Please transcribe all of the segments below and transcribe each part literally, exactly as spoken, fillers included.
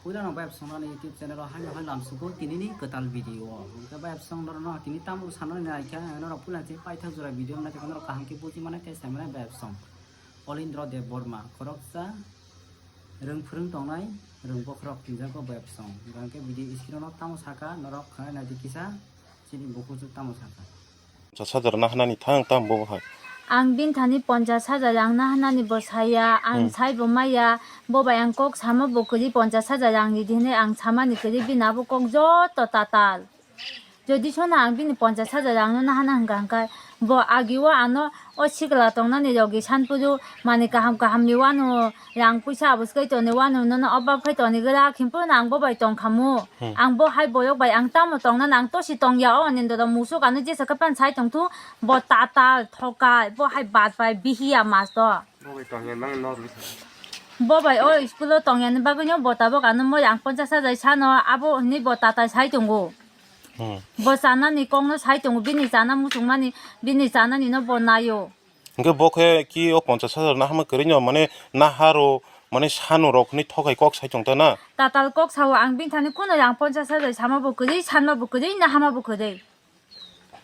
Puila no bayapsong no YouTube channel o haino hai lamsugo tinini kwtal video o. Hwnkhe bayapsong norok no tini tamo sanani naikha, norok puila se paithak jora video naikha, norok kaham khe buji mano tei sai mano bayapsong. Olindro Debbarma, khoroksa rwng phwrwng tongnai rwng bokhorok hinjago bayapsong. Hwnkhe video screen o tamo saka, norok khwnai naidi kisa chini bukhukjwk tamo saka. Ponchas hajar nahanani thang tam bo hai. Ang bini thani ponchas hajar ang nahanani bo saya, ang Hmm. sai bo maya, bo bai ang kok sama bo kwrwi ponchas hajar ang ridi hinwi ang samani kwrwi bini abo kok joto tatal. Jodi sono ang bini ponchas hajar ang no nahana hwnkha hwnkhe bo agi o ano o sikla tongnani logi sanpuru mani kaham kaham ni wano Yang puisa abus kai toni wano nono obab khai toni gra khimpuru ang bo bai tong khamu. Hmm. Ang bo hai boyok bai ang tamo tong nang ang tosi tong ya o nindo musuk ano jesa kapan sai tong thu bo tatal thokai bo hai bat bai bihiya mas to. Bo bai tong ya nang no. Bo bai o school o tong ya ni bagwi no bo tabok ano mo yang ponchas hajar sano abo hwnwi bo tatal sai tongo. Hmm. Bo chana ni kok no sai tongo bini chana musuk mani bini chana ni no bo nayo. Hingke bo khe ki o ponchas hajar nahama kwrwi no, mane naharo, mane sano rok hinui thokai kok sai tong ta na? Tatal kok sao ang bini thani kuno yang ponchas hajar sama bo kwrwi, sanma bo kwrwi, nahama bo kwrwi.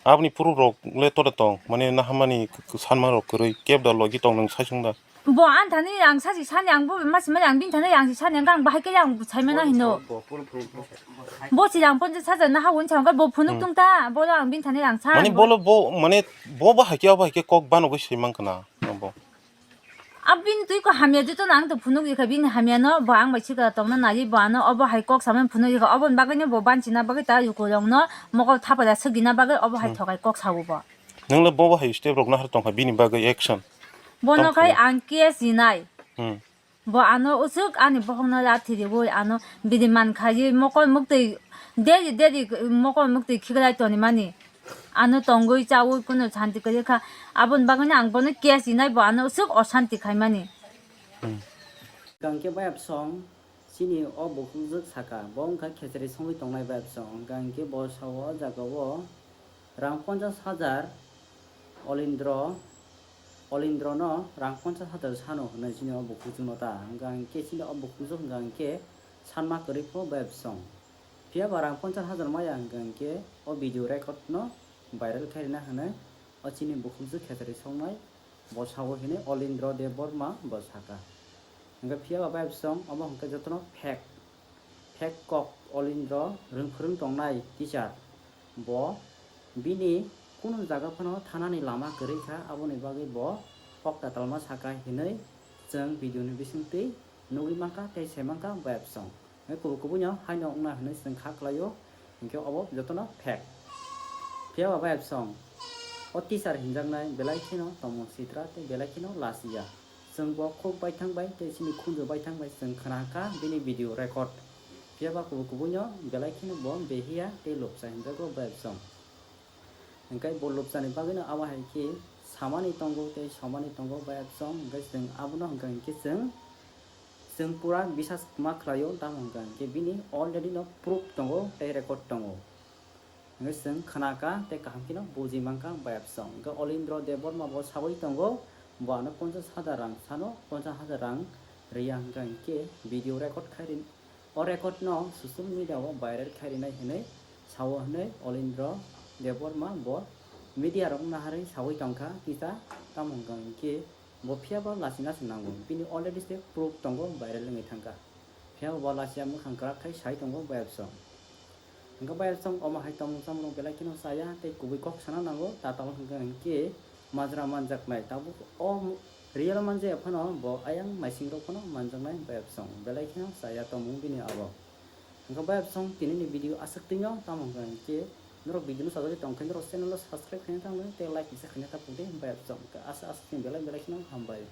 Aboni proof rok le tore tong, mane nahamani k-, k-, sanma rok kwrwi, keb da logi tong nwng sai sung da? Bo ang thani yang sasi sani ang bo masi mani ang bini thani yang si sani ang bahai khe yang sai mano hino. Bo si yang ponchas hajar naha wng sa bo phunuk Hmm. tung ta, bo ang bini thani yang sa. Mane bo- bolo bo, mane bo bahai khe, bahai khe kok bano gwi sai mang kana, bo. Abini twi ko hamya joto no ang to phunuk rikha bini hamya no bo ang bai sikla tongna nai bo ano obo hai kok samani phunuk rikha oboni bagwi no bo banchina bagwi ta yukurok no mokol thapala swgina bagwi obo hai Hmm. thokai kok sao bo. Nang le bo bahai step rok nahar tongkha bini bagwi action. Bono Tong khai phunuk. Ang case rinai. Hmm. Bo ano usuk ani bohokno lathi riwi ano bidi man khaiwi mokol muktwi deri deri mokol muktwi khiklai tonimani. Ano tongwi chawi kunu santi kwrwi kha. Aboni bagwino ang bono case rinai bo ano usuk osanti khaimani. Hmm. Hwnkhe bayapsong chini o bukhukjwk saka, bo wngkha khechari songwi tongnai bayapsong. Hwnkhe bo sao o jagao rang ponchas hajar Olindro, Olindrono rang ponchas hajar sano hwnwi chini o bukhukjwkno ta. Hwnkha hwnkhe chini o bukhukjwk hwnkha hwnkhe sanma kwrwi pho bayapsong. Phiya ba rang ponchas hajar maya hwnkha hwnkhe o video record no viral khairina hwnwi o chini bukhukjwk khechari songnai bo sao hwnwi Olindro Debbarma bo saka. Hwnkhe phiya ba bayapsong omo hwnkhe jotono fake. Fake kok Olindro rwng phwrwng tongnai teacher. Bo bini kunu jaga phano thanani lama kwrwi kha, aboni bagwi bo kok tatalma saka hinwi chwng video ni bisingtwi nugwi mankha tei sai mankha bayapsong. Hwnkhe kubui kubui no haino wngna hinwi chwng kha kwlaio, hwnkhe obo jotono fake. Phiya ba bayapsong o teacher hinjaknai belai kheno tongmung sitra tei belai kheno lachiya. Chwng bo khuk baithang bai tei chini khunju baithang bai chwng khna kha bini video record. Phiya ba kubui kubui no belai kheno bo behiya tei lobsa hinjago bayapsong. Hwnkhe bo lobsani bagwino abo hai khe samani tongo tei somani tongo bayapsong, hwnkhe chwng abono hwnkha hwnkhe chwng, chwng pura bisas ma khlaio, tamo hwnkha hwnkhe bini already no proof tongo tei record tongo. Hwnkhe chwng khna kha tei kaham kheno buji mankha bayapsong. Hwnkhe Olindro Debbarma bo saui tongo, bo ano ponchas hajar rang sano, ponchas hajar rang riya hwnkha hwnkhe video record khai rin-, o record no social media o viral khai rinai hinwi sao hinwi Olindro Debbarma bo media rok naharwi saui tongkha kisa, tamo hwnkha hwnkhe bo phiya ba lachina se nango, bini already se proof tongo viral wngwi thangkha. Phiya ba bo lachiya mwkhang kwrak khai sai tongo bayapsong. Hwnkhe bayapsong omo hai tongmung chamung belai kheno chaya tei kubui kok sana nango, tatal hwnkha hwnkhe majra manjaknai. Tabuk o real manjaya phano bo ayang maisingrok phano manjaknai bayapsong. Belai kheno chaya tongmung bini abo. Hwnkhe bayapsong tinini video aswk twino tamo hwnkha hwnkhe norok video no sajagwi tongkhe norok channel o subscribe khaina tangdi tei like kisa khaina tapukdi bayapsong. Hwnkhe aswk aswk chini belai belai kheno hambai.